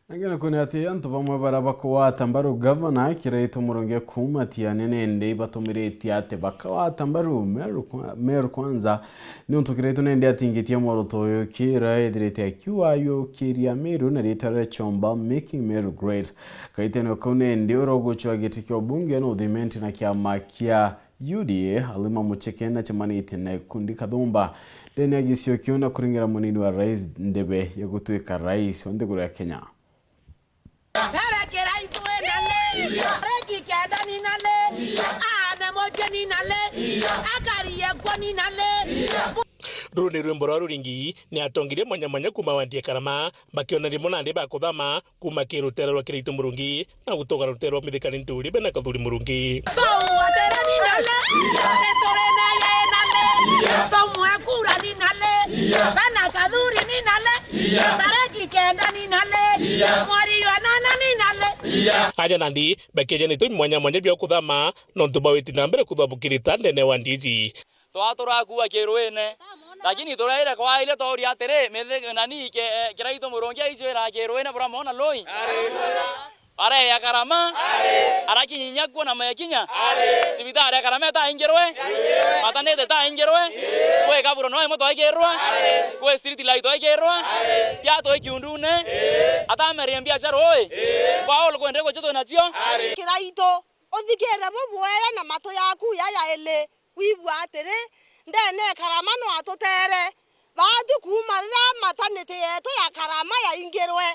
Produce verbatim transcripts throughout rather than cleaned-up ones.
Angina kwina ati antu bamwe baria bakugwata mbaru gavana Kiraitu Murungi kuuma Tiania nindi batumiritie ati bakagwata mbaru Meru Kwa-, Meru Kwanza, niuntu Kiraitu nindi atingitie mworoto uyu kira ethirite akiuga ayukiria Meru na riitwa ria Chomba, making Meru great. Kaitene kau nindi uria ugucwa giti kia ubunge na uthimenti na kiama kia U D A, Halima Mucheke na acemanitie na ikundi kathumba ndene ya gicio kiu na kuringira munini wa rais ndebe ya gutuika rais wa nthiguru ya Kenya. Ere Kiraitu ina le, reki kenda nina le, aane moje nina le, akariye kuo nina le. Ruru ni rwimbo rwa ruringi ni atongeria mwanya mwanya kuuma wandi ya Karama, bakiona rimo nandi bakuthama kuuma ki rutere rwa Kiraitu Murungi na gutoga rutere rwa Mithika Linturi bena Kathuri Murungi. Twatere nina le, ritore na ye na le, tomwe kura nina le, bena Kathuri nina le, tareki kenda nina le, mweri wa nana nina le. Aja nandi bakejanitwe mwanya mwanya bia kuthama nontu bawiti na mbere kuthwa bukirita ndene wa ndiji. Twa turakuua kirwine, lakini turaire kwaire twauria atiri, mithi-, nani, ke-, eh, Kiraitu Murungi aicwira kirwine buramwona lui? Areya Karama? Arakinyinya kuo na mekinya? Cibitari ya Karama etaingirwe? Matanite etaingirwe? Kwi kaburo no imwe twaikirwa? Kwi street light twaikirwa? Tia twi kiundune? Atamerie mbiacara ui? Kwa all kwende gucio twinacio? Kiraitu, uthikire bubwega na matu yaku ya yaili. Kwigua atiri, ndene Karama no atutere. Baatwi kuuma riria mataniti yetu ya Karama yaingirwe,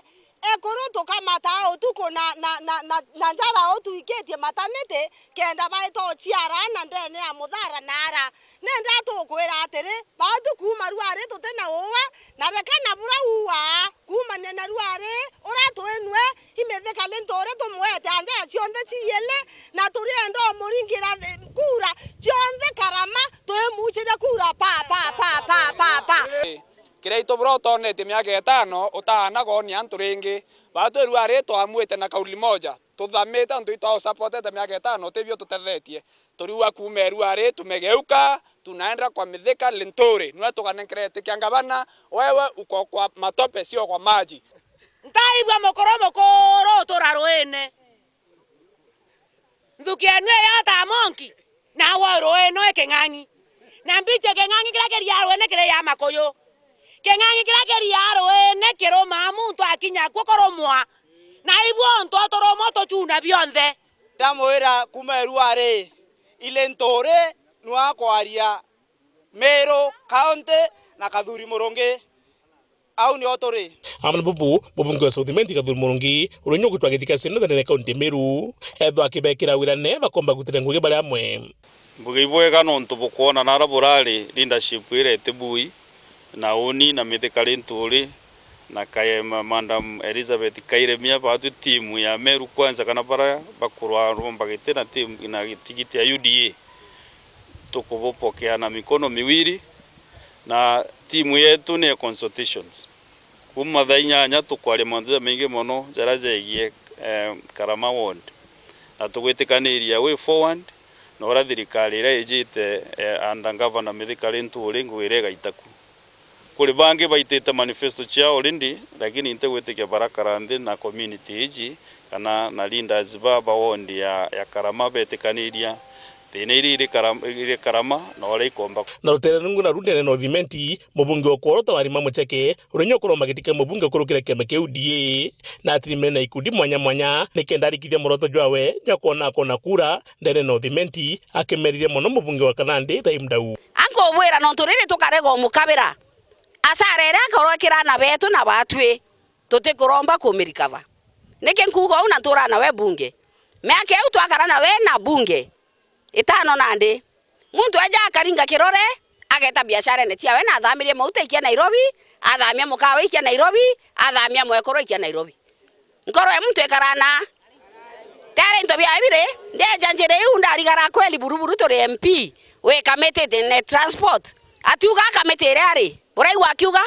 ekuru tukamata utuku na, na, na, na, na njara utwikitie mataniti, kenda baita uciara aana ndene ya muthara na ara. Nenda tukwira atiri, baatwi kuuma ruari tuti na uwe, na reka na bura uaa. Kuumania na ruari, uria twinwe, imithika ni ntuuri tumwete anjea cionthe ciili, na turienda umuringira thi-, kura cionthe Karama, twimucire kura pa, pa, pa, pa, pa, pa. Kiraitu buria utonetie miaka itano, utaana gonia antu ringi. Baatwi ruari twamwite na kauli moja, tuthamite antu itwausapotete miaka itano, tibio tutethetie. Turiua kuuma iruari, tumegeuka, tunaenda kwa Mithika Linturi. Niwe tukanenkere iti kia ngavana, wewe uko kwa matope, sio kwa maji. Ntaigua mukuru mukuru utura ruine. Nthuki yenu iyo ta monki, nawe ruine wi king'ang'i. Na mbiche king'ang'i kiria kiria ruine kiri ya makuyu. King'ang'i kiria kiria ruine kirumaa muntu akinya kuo kurumwa. Na ibu untu uturumwa tuchuna bionthe. Ndamwira kuuma iruari, ile nturi nwa kwaria Meru County na Kathuri Murungi. Au nio turi. Amwe na bubu, mubunge wa South Imenti Kathuri Murungi, uria nyugutwa giti kia Senate ndene kaunti ya Meru, ethwa akibekira wira ne bakomba gutire ngugi bari amwe. Mbuge ibwega nontu bukwona nara burari leadership iria itibui, na uni na Mithika Linturi, na Kaye-, ma-, Madam Elizabeth Kairemia, baatwi timu ya Meru Kwanza, kana bara bakurwa romba giti na timu na tigiti ya U D A. Tukubupokea na mikono miwili, na timu yetu ni ya consultations. Kuuma thaa inyanya tukwaria mantu jamaingi mono jaria jegie, eh, Karama Ward, na tugwitikaniria way forward na uria thirikari iria ijite, eh, under Governor Mithika Linturi ngugi iria igaita ku. Kuri bangi baitite manifesto ciao already, lakini ntigwitikia barakara nthi na community iji kana na leaders ba, ba ward ya, ya Karama betikaniria thina iria iri Karama, iri Karama na uria ikomba. Na rutere rungu na rundene North Imenti, mubunge wa Kworo Tawarima Mucheke, uria nyokoromba giti kia mubunge kurukira kiama kia U D A, na atirimire na ikundi mwanya mwanya, nikenda arikithia muroto jwawe jwa kwona akona kura ndene North Imenti, akimeririe mono mubunge wa Kanandi Taim Dau. Ankubwira nontu riri tukarega umukabira, asara iria akorwa ikira ana betu na batwi, tutikuromba kumirikava. Niki nkuuga uu na nturaa nawe bunge? Miaka iu twakara nawe na bunge itano nandi, muntu eja akaringa kirore, ageta biasharene ciawe na athamirie mauta ikia Nairobi, athamia mukawa ikia Nairobi, athamia mwekuru ikia Nairobi. Nkoro ya muntu ikaraa na. Tera into biawe biri, ndeja njira iu ndarigara kweli buruburu turi M P, wi committee ne transport. Atiuga committee iria ari, buraigua akiuga?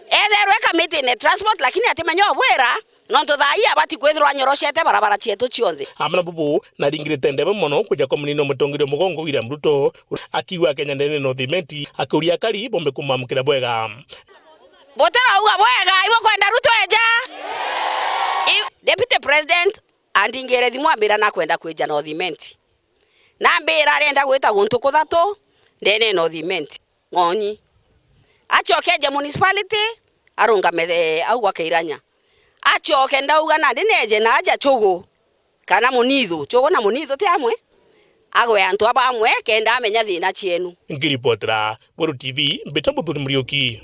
Etherwe committee ne transport, lakini atimenya ubwira, nontu thaa ii abati kwithirwa anyoroshete barabara cietu cionthe. Amwe na bubu, naringirite ndebe mono kuja kwa munini wa mutongeria mugongo William Ruto, akiigua Kenya ndene North Imenti, akiuria akari bombe kumwamukira bwega. Butirauga bwega, ibukwenda Ruto eja? President andingire thimu ambira nakwenda kwija North Imenti. Nambira arenda gwita guntu kuthatu ndene North Imenti. Ng'onyi. Acoke aje municipality, arungame, eh, au gwa Keiranya. Acoke ndauga nandi neje na aja Chugu, kana Munithu. Chugu na Munithu ti amwe? Agwe antu aba amwe, kenda amenya thina cienu. Nkiripotera Weru T V, mbita Muthuri Muriuki.